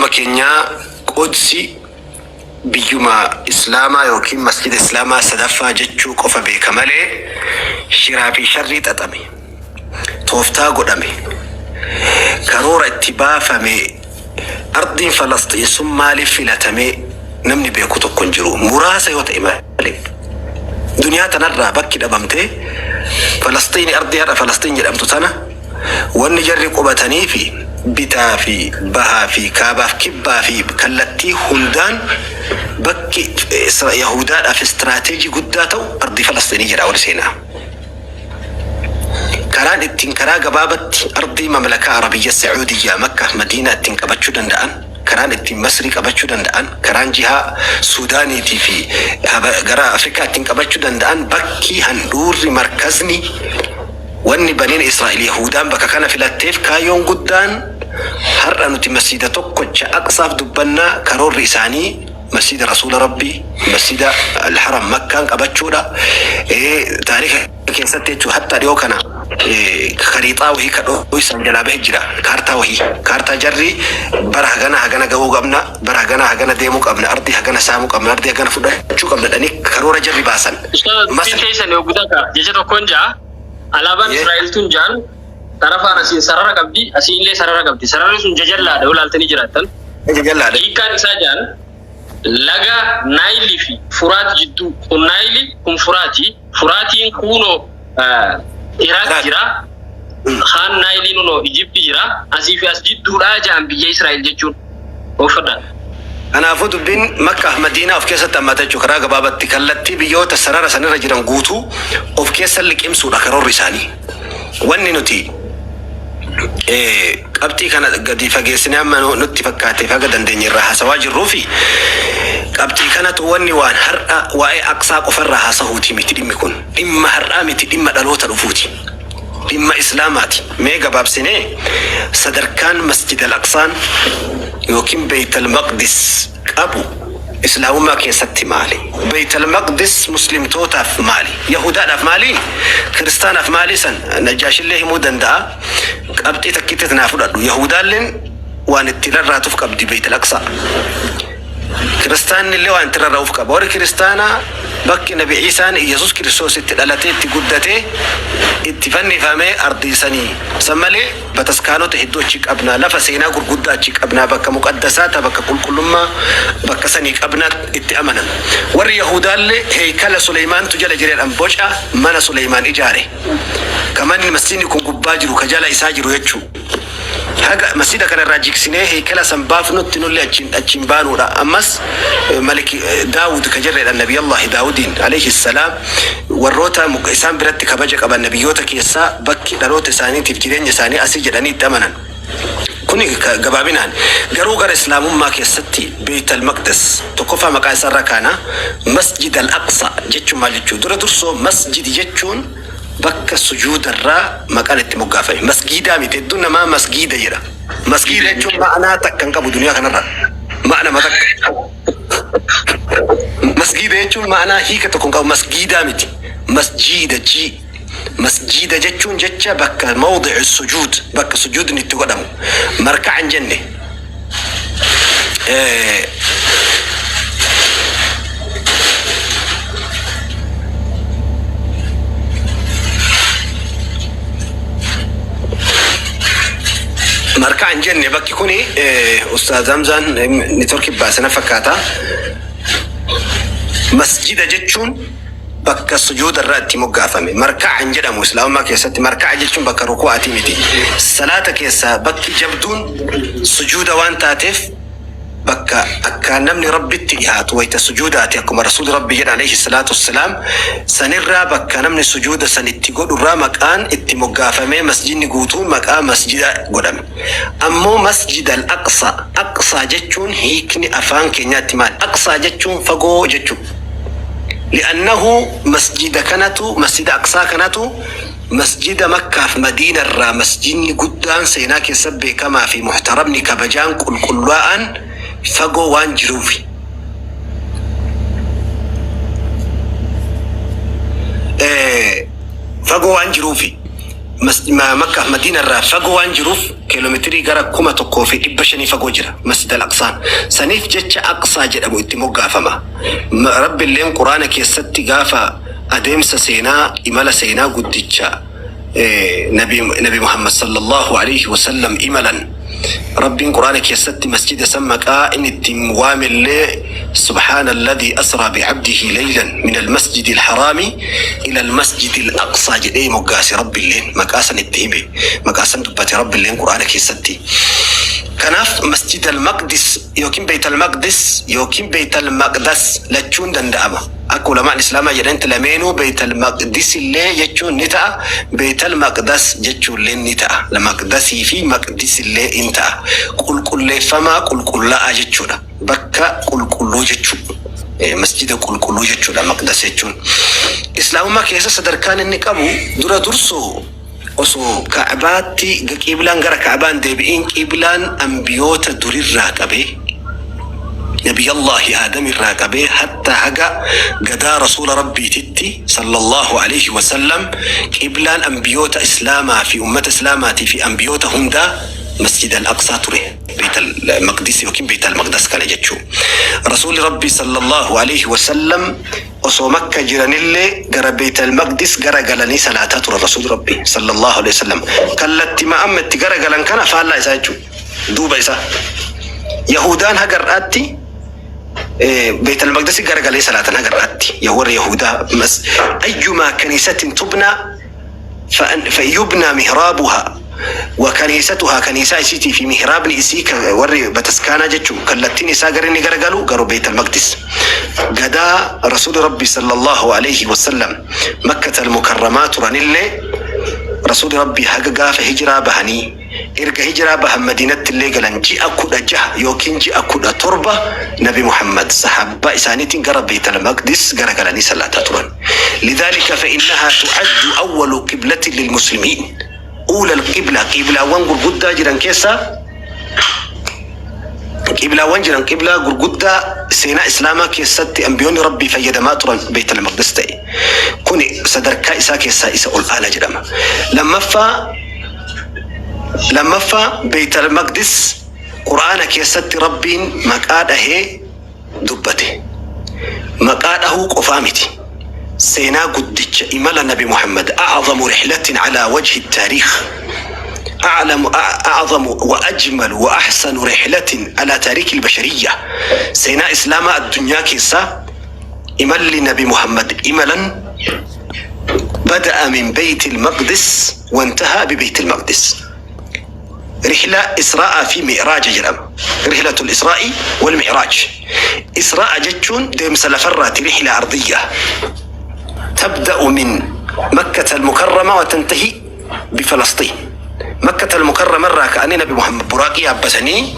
Gama keenyaa Qudsi biyyuma Islaamaa yookiin masjida Islaamaa sadaffaa jechuu qofa beeka malee shiraa fi sharrii xaxame, tooftaa godhame, karoora itti baafame, ardiin Falasxiin sun maaliif filatame namni beeku tokko hin jiru. Muraasa yoo ta'e malee. Duniyaa tanarraa bakki dhabamtee Falasxiini ardii har'a Falasxiin jedhamtu tana Wanni jarri qubataniifi bitaa fi bahaa fi kaabaaf kibbaa fi kallattii hundaan bakki Yahudaadhaaf istiraateejii guddaa ta'u ardii Falasxiinii jedha warri seenaa. Karaan ittiin karaa gabaabatti ardii Mamlakaa Arabiyya Sa'uudiyyaa Makkaaf Madiinaa ittiin qabachuu danda'an, karaan ittiin Masrii qabachuu danda'an, karaan jihaa Suudaaniitii fi gara Afrikaa ittiin qabachuu danda'an bakki handhuurri markazni Wanni baniin Israa'il Yahuudaan bakka kana filatteef kaayyoon guddaan har'a nuti masjiida tokkocha Aqsaaf dubbanna karoorri isaanii masjiida Rasuula Rabbii masjiida Al-Haram Makkaan qabachuudha. Taariika keessatti jechuun hatta dhiyoo kana kariixaa wahii ka dhoysan jalaa bahe jira. Kaartaa wahii kaartaa jarri bara hagana hagana gahuu qabna bara hagana hagana deemuu qabna ardii hagana saamuu qabna ardii hagana fudhachuu qabna jedhanii karoora jarri baasan. Ustaaz dubbiin Masri teessan yoo guddata jecha tokkoon ja'a. Alaabaan Yee. Israa'el tun jaan tarafaan asiin sarara qabdi, asiin illee sarara qabdi. Sararri sun jajallaadha yoo ilaaltanii jiraattan. Jajallaadha. Hiikkaan isaa jaan laga Naayilii fi Furaat jidduu kun Naayili kun Furaati. Furaatiin kuunoo Iraaq Iraaq. jira. Kaan Naayiliin kunoo Ijipti jira. Asii fi as jidduudhaa jaan biyya Israa'el jechuun. Oofadhaa. Kanaafuu dubbiin Makkaaf Madiinaa of keessatti hammata jechuudha. Karaa gabaabatti kallattii biyyoota sarara sanirra jiran guutuu of keessa liqimsuudha karoorri isaanii. Wanni nuti qabxii kana gadi fageessinee amma nutti fakkaateef haga dandeenye irraa haasawaa jirruu fi qabxii kanatu wanni waan har'a waa'ee Aqsaa qofarraa haasahuuti miti dhimmi kun. Dhimma har'aa miti dhimma dhaloota dhufuuti. Dhimma Islaamaati. Mee gabaabsinee sadarkaan Masjid Al-Aqsaan yookiin Beeyt Al-Maqdis qabu Islaamummaa keessatti maali? Beeyt Al-Maqdis Muslimtootaaf maali? Yahudaadhaaf maali? Kiristaanaaf maali? San Najjaashillee himuu danda'a. Qabxii takkitti naa fudhadhu. Yahudaalleen waan itti rarraatuuf qabdi Beeyt Al-Aqsaa. Kiristaanni illee waan itti rarra'uuf qaba. Warri kiristaanaa bakki Nabi Iisaan Iyyasuus Kiristoos itti dhalatee itti guddatee itti fannifame ardii sanii. San malee bataskaanota hedduu achi qabna, lafa seenaa gurguddaa achi qabna, bakka muqaddasaa ta bakka qulqullummaa bakka sanii qabna itti amanan. Warri Yahuudaallee heeykala Suleymaantu jala jira jedhan boca mana Suleymaan ijaare. Ka manni masjiidni kun gubbaa jiru ka jala isaa jiru jechuu. Haga masjida kana irraa jigsinee heykala san baafnutti nullee achiin achiin baanuudha. Ammas Malik Daawud ka jirreedha Nabiyallahi Daawudiin alayhi salaam warroota isaan biratti kabaja qaban nabiyyoota keessaa bakki dhaloota isaaniitiif jireenya isaanii asii jedhanii itti amanan. Kuni gabaabinaan garuu gara Islaamummaa keessatti Beeyt al-Maqdis tokkoffaa maqaa isaarraa kaana Masjid al-Aqsa jechuun maal jechuu dura dursoo masjid jechuun Bakka sujuuda irraa maqaan itti moggaafame. Masgiidaa miti. Hedduun namaa masgiida jedha. Masgiida jechuun ma'anaa takka hin qabu duniyaa kanarra. Ma'anama takka. Masgiida jechuun ma'anaa hiika tokko hin qabu. Masgiidaa miti. Masjiida jii. Masjiida jechuun jecha bakka mawdi'u sujuud bakka sujuudni itti godhamu. Marka'a hin jenne. Markaa hin jenne bakki kuni Ustaaz Hamzaan network baase na fakkaata. Masjida jechuun bakka sujuuda irraa itti moggaafame. Marka'a hin jedhamu Islaamummaa keessatti. Marka'a jechuun bakka ruku'aatii miti. Salaata keessaa bakki jabduun sujuuda waan taateef bakka akkaan namni Rabbitti dhihaatu wayta sujuudaati akkuma Rasuulli Rabbi jedhan alayhi salaatu wassalaam sanirraa bakka namni sujuuda san itti godhurraa maqaan itti moggaafamee masjidni guutuun maqaa masjida godhame. Ammoo Masjid al-Aqsa, Aqsaa jechuun hiikni afaan keenyaatti maali? Aqsaa jechuun fagoo jechuudha. Li'annahu masjida kanatu masjida Aqsaa kanatu masjida Makkaaf Madiina irraa masjidni guddaan seenaa keessa beekamaa fi muhtaramni kabajaan qulqullaa'aan fagoo waan jiruufi. Fagoo waan jiruufi. Makkaaf Madiina irraa fagoo waan jiruuf, kiiloomeetirii gara 1500 fagoo jira Masjid al-Aqsaan. Saniif jecha Aqsaa jedhamu itti moggaafama. Rabbiilleen Quraana keessatti gaafa adeemsa seenaa, imala seenaa guddicha Nabi Muhammad sallallahu alaihi wasallam imalan, Rabbiin Quraana keessatti masjida san maqaa inni ittiin waamellee "سبحان الذي أسرى بعبده ليلا من المسجد الحرام إلى المسجد الأقصى" jedhee moggaase. Rabbiilleen maqaa san itti hime, maqaa san dubbate Rabbiilleen Quraana keessatti. Kanaaf Masjid al-Maqdis yookiin Beyt al-Maqdis yookiin Beyt al-Maqdas lachuun danda'ama. Akka ulamaan Islaamaa jedhanitti lameenuu, Beyt al-Maqdis illee jechuun ni ta'a, Beyt al-Maqdas jechuun illee ni ta'a. Maqdasii fi Maqdis illee in ta'a. Qulqulleeffamaa, qulqullaa'aa jechuudha. Bakka qulqulluu jechuudha. Masjida qulqulluu jechuudha Maqdas jechuun. Islaamummaa keessa sadarkaan inni qabu, dura dursoo osoo Ka'baatti qiblaan gara Ka'baan deebi'iin, qiblaan ambiyoota durirraa qabee, Nabiyallaahi Aadam irraa qabee hatta haga gadaa Rasuula Rabbiititti sallallahu alaihi wasallam, qiblaan ambiyoota Islaamaa fi ummata Islaamaatii fi ambiyoota hundaa Masjid al-Aqsaa ture. Beyt al-Maqdis yookiin Beyt al-Maqdas kana jechuu. Rasuulli Rabbii sallallahu alaihi wasallam osoo Makka jiranillee gara Beyt al-Maqdis gara galanii salaataa ture Rasuulli Rabbii sallallahu alaihi wasallam. Kallattii amma itti gara galan kana faallaa isaa jechuudha. Duuba isaa. Yahudaan haga har'aatti Beyt al-Maqdis gara galee salaatan haga har'aatti. Warri Yahudaa أيما كنيسة تبنى فيبنى محرابها وكنيستها، كنيسة isiitii fi mihraabni isii warri bataskaanaa jechuun kallattiin isaa gara inni garagalu garuu Beyt al-Maqdis. Gadaa Rasuuli Rabbi sallallahu alaihi wasallam Makkata al-Mukarramaa turanillee, Rasuuli Rabbi haga gaafa hijiraa bahanii, erga hijiraa bahan Madiinatti illee galan, ji'a 16 yookiin ji'a 17 Nabi Muhammad sahaabaa isaaniitiin gara Beyt al-Maqdis garagalanii salaataa turan. لذلك فإنها تعد أول قبلة للمسلمين، أولى القبلة. Qiblaawwan gurguddaa jiran keessaa, qiblaawwan jiran, qiblaa gurguddaa seenaa Islaamaa keessatti ambiyoonni Rabbii fayyadamaa turan Beyt al-Maqdis ta'e. Kuni sadarkaa isaa keessaa isa ol aanaa jedhama. Lammaffaa, Beyt al-Maqdis Qur'aana keessatti Rabbiin maqaa dhahee dubbate. Maqaa dhahuu qofaa miti. Seenaa guddicha imala Nabi Muhammad, أعظم رحلة على وجه التاريخ، أعلم أعظم وأجمل وأحسن رحلة على تاريخ البشرية، seenaa Islaamaa addunyaa keessaa imalli Nabi Muhammad imalan بدأ من بيت المقدس وانتهى ببيت المقدس، رحلة إسراء في معراج jedhama. رحلة الإسراء والمعراج. إسراء jechuun deemsa lafarraati، رحلة أرضية تبدأ من مكة المكرمة وتنتهي بفلسطين. مكة المكرمة irraa ka'anii Nabi Muhammad buraaqii yaabbatanii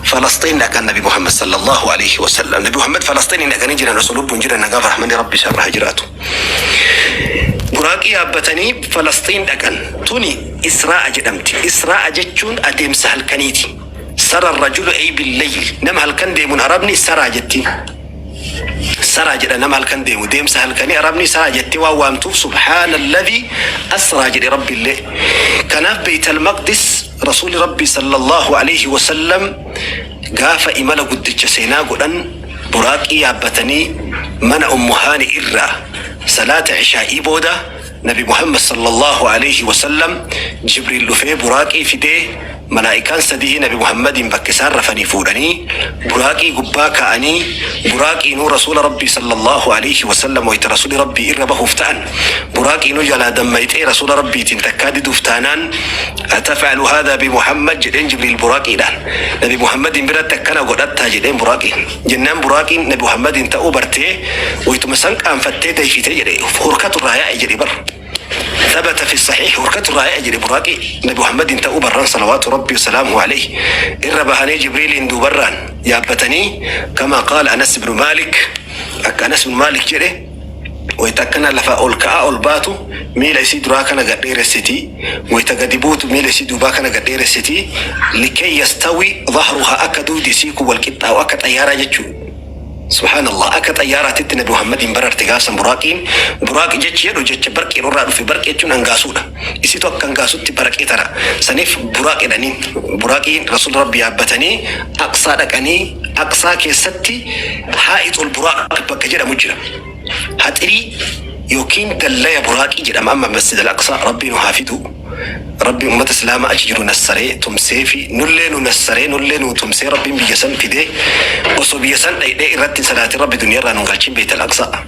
Falastiin dhaqan Nabi Muhammad sallallahu alaihi wasallam. Nabi Muhammad Falastiin dhaqanii jiran osoo lubbuun jiran, nagaaf rahmanni Rabbi isaan irra jiraatu. Buraaqii yaabbatanii Falastiin dhaqan. Tuni Israa'a jedhamti. Israa'a jechuun adeemsa halkaniiti. سرى الرجل أي بالليل. Nama halkan deemuun Arabni saraa jettiin. Saraa jedha nama halkan deemu, deemsa halkanii Arabni saraa jettee waan waamtuuf سبحان الذي أسرى jedhe Rabbi illee. Kanaaf Beyt al-Maqdis Rasuuli Rabbi sallallahu alaihi wasallam gaafa imala guddicha seenaa godhan, buraaqii yaabbatanii mana Ummu Haani irraa salaata ishaa'ii booda Nabi Muhammad sallallahu alaihi wasallam Jibriil dhufee buraaqii fidee, malaa'ikaan sadii Nabi Muhammadin bakka isaan rafanii fuudhanii buraaqii gubbaa ka'anii, buraaqiinuu Rasuula Rabbii sallallahu alaihi wasallam wayita Rasuuli Rabbii irra bahuuf ta'an buraaqiinuu jalaa dammayxee Rasuula Rabbiitiin takkaa diduuf taanaan, "أتفعل هذا بمحمد?" jedheen Jibriil buraaqiidhaan. "Nabi Muhammadin biratti akkana godhattaa?" jedheen buraaqiin. Jennaan buraaqiin Nabi Muhammadin ta'uu bartee wayituma san qaanfattee dayfitee jedhe, hurkatu irraa yaa'e jedhe bar. ثبت في الصحيح hurkatu irraa yaa'e jedhe buraaqii Nabi Muhammadin ta'uu barran صلوات ربي وسلامه عليه. Irra bahanii Jibriiliin duubarraan yaabbatanii, كما قال أنس بن مالك, akka Anas bin Maalik jedhe, wayita akkana lafa ol ka'aa ol baatu miila isii duraa kana gad dheeressiti, wayita gadi buutu miila isii duubaa kana gad dheeressiti, لكي يستوي ظهرها, akka dugdi isii kun wal qixxaa'u, akka xayyaaraa jechuu. Subhaanallah, akka xayyaaraatitti Nabi Muhammadiin bararte gaafsan buraaqiin. Buraaq jechi jedhu jecha barqii irraa dhufe. Barqii jechuun hangaasuudha. Isitu akka hangaasutti baraqee tara saniif buraaq jedhaniin. Buraaqiin Rasuul Rabbi yaabbatanii Aqsaa dhaqanii, Aqsaa keessatti Haa'ixul Buraaq bakka jedhamu jira. Haxirii yookiin dallaya buraaqii jedhama amma Masjid al Aqsaa. Rabbii nu haa fidu. Rabbi ummata Islaamaa achi jiru nassaree tumsee fi nullee nu nassaree, nullee nu tumsee, Rabbiin biyya san fidee osoo biyya san dhayxee irratti hin salaatin Rabbi duniyarraa nun galchin. Beeyt al Aqsaa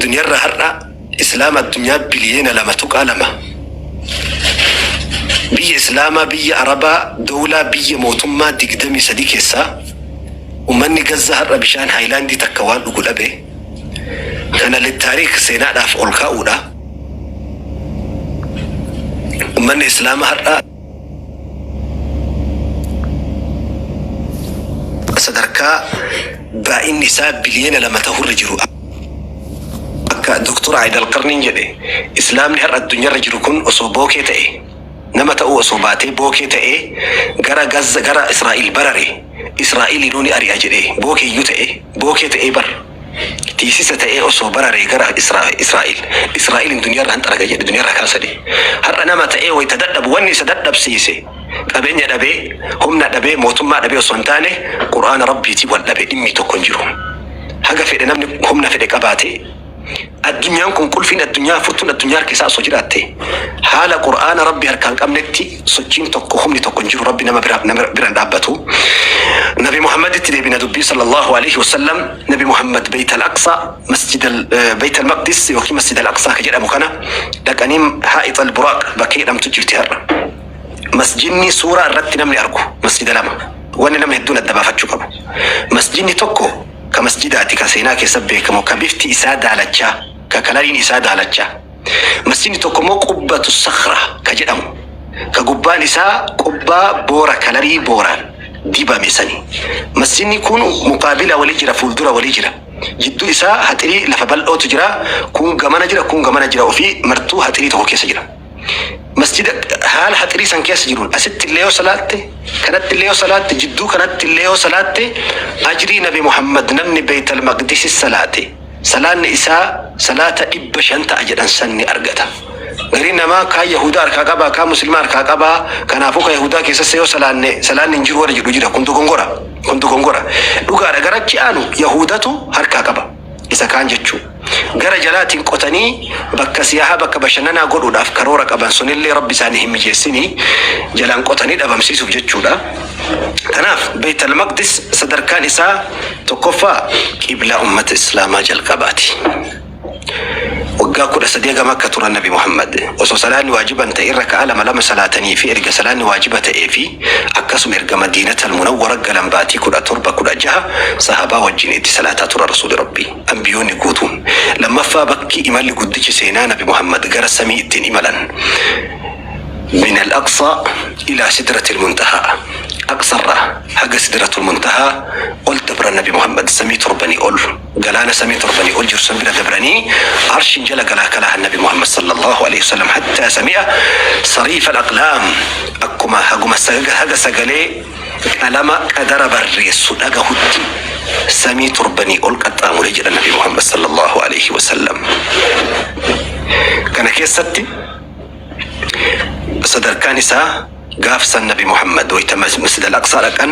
duniyarraa har'a Islaama addunyaa biliyeena 2.2, biyya Islaamaa, biyya Arabaa, dowlaa, biyya mootummaa 23 keessaa ummanni Gazzaa har'a bishaan haayilaandii takka waan dhugu dhabe. Kana للتاريخ, seenaadhaaf ol kaa'uudha. Ummanni Islaamaa har'a sadarkaa baay'inni isaa biliyeena 2 ta'urra jiru. Akka Doktor Aayid Alqarniin jedhe, Islaamni har'a addunyaarra jiru kun osoo bookee ta'e, nama ta'uu osoo baatee bookee ta'ee gara Gaza, gara Israa'il barare, Israa'iliinuu ni ari'a jedhe. Bookeeyyuu ta'e, bookee ta'ee bar tiisisa ta'ee osoo bararee gara Israa'il, Israa'iliin duniyaarra hanxaraga jedhe, duniyaarra kaasade. Har'a nama ta'ee wayita dadhabu, wanni isa dadhabsiise qabeenya dhabee, humna dhabee, mootummaa dhabee osoo hin taane, Qur'aana Rabbiitii wal dhabe. Dhimmi tokko hin jiru. Haga fedhe namni humna fedhe qabaate, addunyaan kun, qulfiin addunyaa, furtuun addunyaa harka isaa osoo jiraatte, haala Qur'aana Rabbi harkaan qabnetti sochiin tokko, humni tokko hin jiru. Rabbi nama biraan dhaabbatu. Nabi Muhammaditti deebina dubbii, صلى الله عليه وسلم. Nabi Muhammad Beyt al-Aqsa, Masjid Beyt al-Maqdis yookiin Masjid al-Aqsa ka jedhamu kana dhaqanii, Haa'ix al-Buraaq bakka jedhamtu jirti. Har'a masjidni suuraa irratti namni argu masjida lama. Wanni namni hedduun adda baafachuu qabu, masjidni tokko ka masjidaati, ka seenaa keessa beekamu, ka bifti isaa daalachaa, ka kalariin isaa daalachaa. Masjidni tokko immoo Qubbatu Sakra ka jedhamu, ka gubbaan isaa qubbaa boora, kalarii booraan dibame sani. Masjidni kun muqaabila walii jira, fuuldura walii jira. Jidduu isaa haxirii lafa bal'ootu jira. Kun gamana jira, kun gamana jira, ofii martuu haxirii tokko keessa jira. Masjida haala haxirii san keessa jiruun asitti illee yoo salaatte, kanatti illee yoo salaatte, jidduu kanatti illee yoo salaatte, ajrii Nabi Muhammad namni Beeytal Maqdisi salaate salaanni isaa salaata 500 ta'a jedhan san ni argata. Gariin namaa kaan Yahudaa harkaa qabaa, kaan Muslimaa harkaa qabaa, kanaafuu ka Yahudaa keessas yoo salaanne salaanni hin jiru warra jedhu jira. Kun dogongora. Kun dogongora. Dhugaadha, garachi aanu Yahudatu harkaa qaba. Isa kaan jechuu. Gara jalaatiin qotanii bakka siyaahaa, bakka bashannanaa godhuudhaaf karoora qaban. Sunillee Rabbi isaanii hin mijeessini, jalaan qotanii dhabamsiisuuf jechuudha. Kanaaf Beeytal Maqdis sadarkaan isaa tokkoffaa qiblaa ummata Islaamaa jalqabaati. Waggaa 13 hagam akka turan Nabi Muhammad osoo salaanni waajiban ta'e irra ka'a lama lama salaatanii fi erga salaanni waajiba ta'ee fi akkasuma erga Madiinatal Munawwara galan baatii 17, 16 sahabaa wajjin itti salaataa tura Rasuuli Rabbii, ambiyoonni guutuun. Lammaffaa, bakki imalli guddichi seenaa Nabi Muhammad gara samii ittiin imalan, من الأقصى إلى سدرة المنتهى, Aqsarraa haga Sidratul Muntahaa ol dabran Nabi Muhammad. Samii torbanii ol, galaana samii torbanii ol jiru san bira dabranii, arshiin jala galaa kalaahan Nabi Muhammad صلى الله عليه وسلم, حتى سمع صريف الأقلام, akkuma haguma haga sagalee qalama qadara barreessu dhagahutti samii torbanii ol qaxxaamure jedha Nabi Muhammad صلى الله عليه وسلم. Kana keessatti sadarkaan isaa gaafsan Nabi Muhammad wayta Masjid al-Aqsaa dhaqan,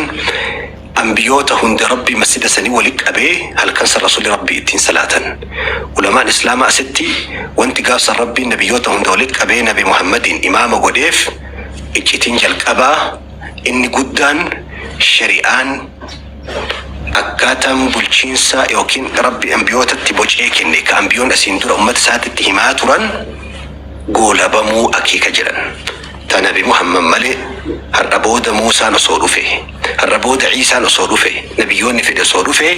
ambiyoota hunda Rabbi masjida sanii wali qabee halkan san Rasuuli Rabbi ittiin salaatan. Ulamaan Islaamaa asitti wanti gaafsan Rabbiin nabiyyoota hunda wali qabee Nabi Muhammadiin imaama godheef, iccitiin jalqabaa inni guddaan shari'aan akkaataan bulchiinsa yookiin Rabbi ambiyootatti bocee kenne, ka ambiyoon asiin dura ummata isaatitti himaa turan goolabamuu akeeka jedhan. Ta Nabi Muhammad malee har'a booda Muusaan osoo dhufe, har'a booda Iisaan osoo dhufe, nabiyyoonni fedhe osoo dhufe,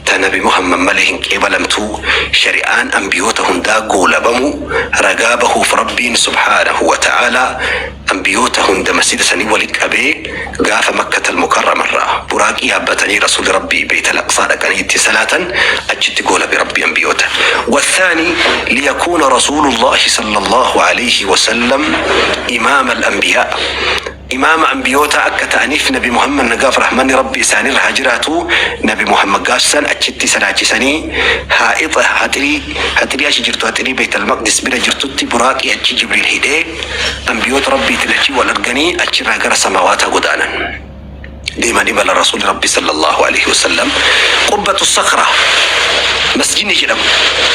ta Nabi Muhammad malee hin qeebalamtuu. Shari'aan ambiyoota hundaa goolabamuu ragaa bahuuf Rabbiin سبحانه وتعالى ambiyoota hunda masjida sanii wali qabee gaafa Makkatal Mukarramarraa buraaqii yaabbatanii Rasuuli Rabbii Beeytal Aqsaa dhaqanii itti salaatan, achitti goolabe Rabbi ambiyoota. والثاني ليكون رسول الله صلى الله عليه وسلم إمام الأنبياء. Imaama ambiyootaa akka ta'aniif Nabi Muhammad nagaaf rahmanni Rabbi isaanirra haa jiraatu Nabi Muhammad gaafsan achitti salaachisanii haa'ixa haxirii haxirii achi jirtu haxirii Beeytal Maqdis bira jirtutti buraaqii achi Jibriil hidhee ambiyoota Rabbiitiin achi wal arganii achirraa gara samawaataa godaanan. Deeman imala Rasuuli Rabbi sallallahu alaihi wasallam. Qubbatu Sakra masjidni jedhamu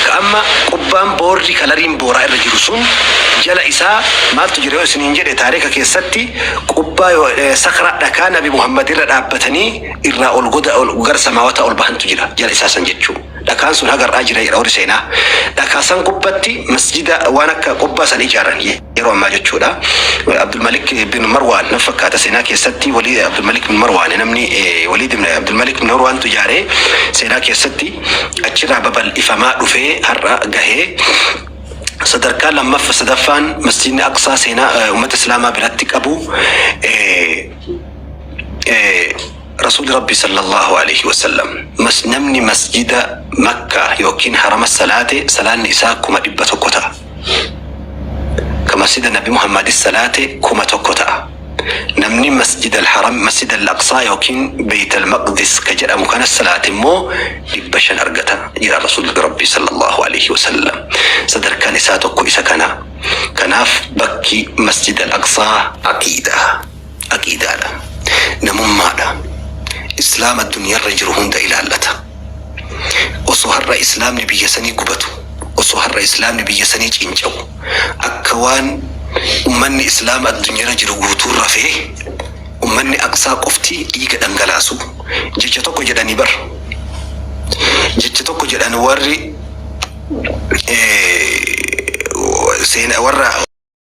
ka amma qubbaan boorri kalariin booraa irra jiru sun jala isaa maaltu jira yoo isiniin jedhe, taarika keessatti qubbaa sakra dhakaa Nabi Muhammad irra dhaabbatanii irraa ol goda ol gara samaawataa ol bahantu jira jala isaa san jechuu. Dhakaan sun haga har'aa jira jedha warri seenaa. Dhakaa san gubbatti masjida waan akka qubbaa san ijaaran yeroo ammaa jechuudha. Abdulmalik bin Marwaan na fakkaata seenaa keessatti walii Abdulmalik bin Marwaan namni Waliid ibn Abdulmalik bin Marwaantu ijaare seenaa keessatti achirraa babal'ifamaa dhufee har'a gahee. Sadarkaa lammaffa sadaffaan masjidni Aqsaa seenaa uummata Islaamaa biratti qabu Rasuulli Rabbi sallallahu alaihi wasallam namni masjida Makkaa yookiin harama salaate salaanni isaa 100,000 ta'a. Ka masjida Nabi Muhammadis salaate 1000 ta'a. Namni masjida al-Haram, masjida al-Aqsaa yookiin Beyt al-Maqdis ka jedhamu kanas salaate immoo 500 argata jira Rasuulli Rabbi sallallahu alaihi wasallam. Sadarkaan isaa tokko isa kana. Kanaaf bakki masjida al-Aqsaa aqiidaa. Aqiidaadha. Namummaadha. Islaama addunyaarra jiru hunda ilaallata. Osoo har'a Islaamni biyya sanii gubatu, osoo har'a Islaamni biyya sanii cinca'u, akka waan ummanni Islaama addunyaarra jiru guutuun rafee ummanni Aqsaa qofti dhiiga dhangalaasu jecha tokko jedhanii bar. Jecha tokko jedhan warri seenaa warra